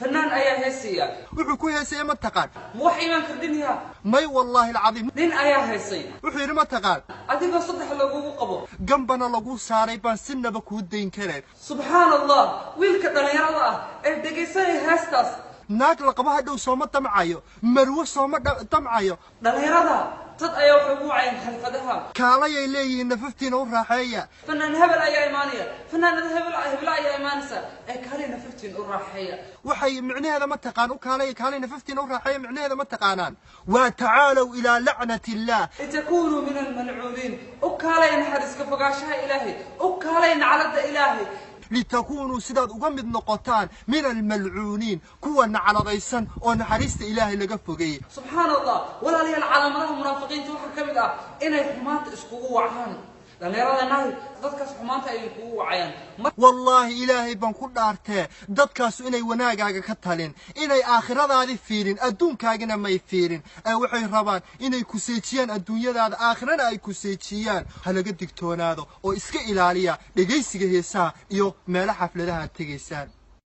Fanaan ayaa heesaya. Wuxuu ku heesaya ma taqaan? Ma wax iimaan kordhinayaa? May, wallaahi alcadiim. Nin ayaa heesay. Wuxuu yidhi ma taqaan? Adigoo saddex lagugu qabo, gambana lagu saaray baan sinaba kuu dayn kareen. Subxaan Allah, wiilka dhallinyarada ah ee dhegaysanaya heestaas, naag la qabo hadhow sooma damcayo, marwo sooma damcayo. Dhallinyarada dad ayaa waxay ugu wacayaan xalfadaha. Kaalayay leeyihiin, nafaftiina u raaxeeya. Fanaan hebel ayaa imaanaya, fanaanada hebel hebla ayaa imaanaysa, ee kaalay nafaftiin u raaxeeya. Waxay micnaheeda ma taqaan? U kaalaya, kaalay nafaftiina u raaxeeya micnaheeda ma taqaanaan? Waa tacaalow ilaa lacnati illaah, litakunuu min almalcuuniin. U kaalay naxariiska fogaanshaha Ilaahay, u kaalay nacladda Ilaahay. Litakuunuu, sidaad uga mid noqotaan, min almalcuuniin, kuwa nacladaysan oo naxariista Ilaahay laga fogeeyey. Subxaan Allah, walaalayaal, calaamadaha munaafiqiinta waxaa ka mid ah inay xumaanta iskugu wacaan. Dhallinyarada nahi, dadkaas xumaanta ayay kugu wacayaan. Wallaahi, Ilaahay baan ku dhaartee, dadkaasu inay wanaagaaga ka talin, inay aakhiradaadii fiirin, adduunkaagina may fiirin, ee waxay rabaan inay ku seejiyaan adduunyadaada, aakhirana ay ku seejiyaan. Ha laga digtoonaado oo iska ilaaliya dhegaysiga heesaha iyo meelo xafladaha aad tegaysaan.